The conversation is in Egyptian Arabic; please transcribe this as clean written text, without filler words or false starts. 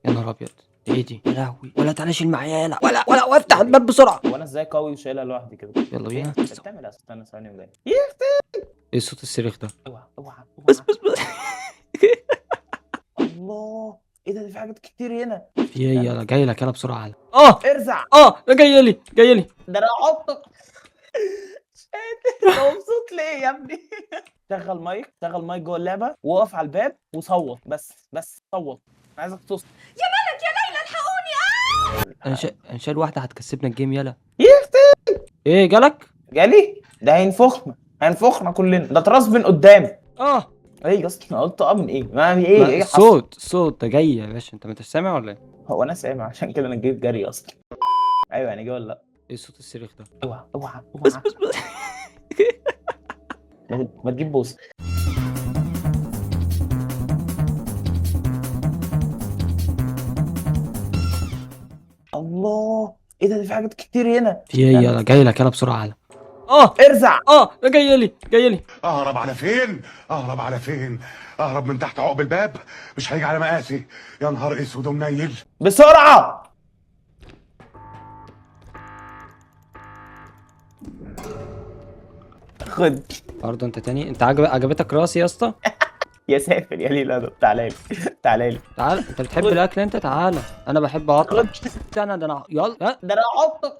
يا نهار ابيض، ايه دي؟ يا لهوي، ولا تعالى شيل معايا، يلا ولا ولا، وافتح الباب بسرعه. هو انا ازاي قوي وشايلها لوحدي كده؟ يلا بينا. انت بتعمل إيه؟ استنى ثانية وجاي. ايه صوت الصريخ ده؟ اوعى اوعى. بس اوعى. بس بس. الله، ايه ده؟ في حاجات كتير هنا. في ايه؟ يلا جاي لك، يلا بسرعه، يلا. اه. ارزع. اه، ده جاي لي جاي لي. ده انا احطه. مش قادر. انت مبسوط ليه يا ابني؟ شغل مايك، شغل مايك جوه اللعبه، وقف على الباب وصوت، بس بس صوت، انا عايزك تصوت. انا شايل واحده هتكسبنا ال game، يلا. يا اختي. ايه جالك؟ جالي ده هينفخنا، هينفخنا كلنا، ده تراس بين قدامي. اه. ايه يا اسطى؟ انا قلت اه من ايه؟ ما ايه؟ ما ايه حصل؟ الصوت، الصوت ده جاي يا باشا، انت ما انتش سامع ولا ايه؟ هو انا سامع، عشان كده انا جيت جري اصلا. ايوه يعني جه ولا لا؟ ايه صوت الصريخ ده؟ اوعى اوعى. بس اوعى. بس بس. ما تجيب بوس. الله، ايه ده؟ في حاجات كتير هنا. في ايه؟ يلا جاي لك، يلا بسرعه، يلا. اه. ارزع. اه، ده جاي لي جاي لي. اهرب على فين؟ اهرب على فين؟ اهرب من تحت عقب الباب؟ مش هيجي على مقاسي. يا نهار اسود ومنيل. بسرعة. خد. برضه انت تاني؟ انت عجبتك راسي يا اسطى؟ يا سافل يا ليل ادب، تعالى لي تعالى لي. تعال، انت بتحب الاكل انت، تعالى، انا بحب اطلع. خد. انا ده انا، يلا ها. ده انا احطه.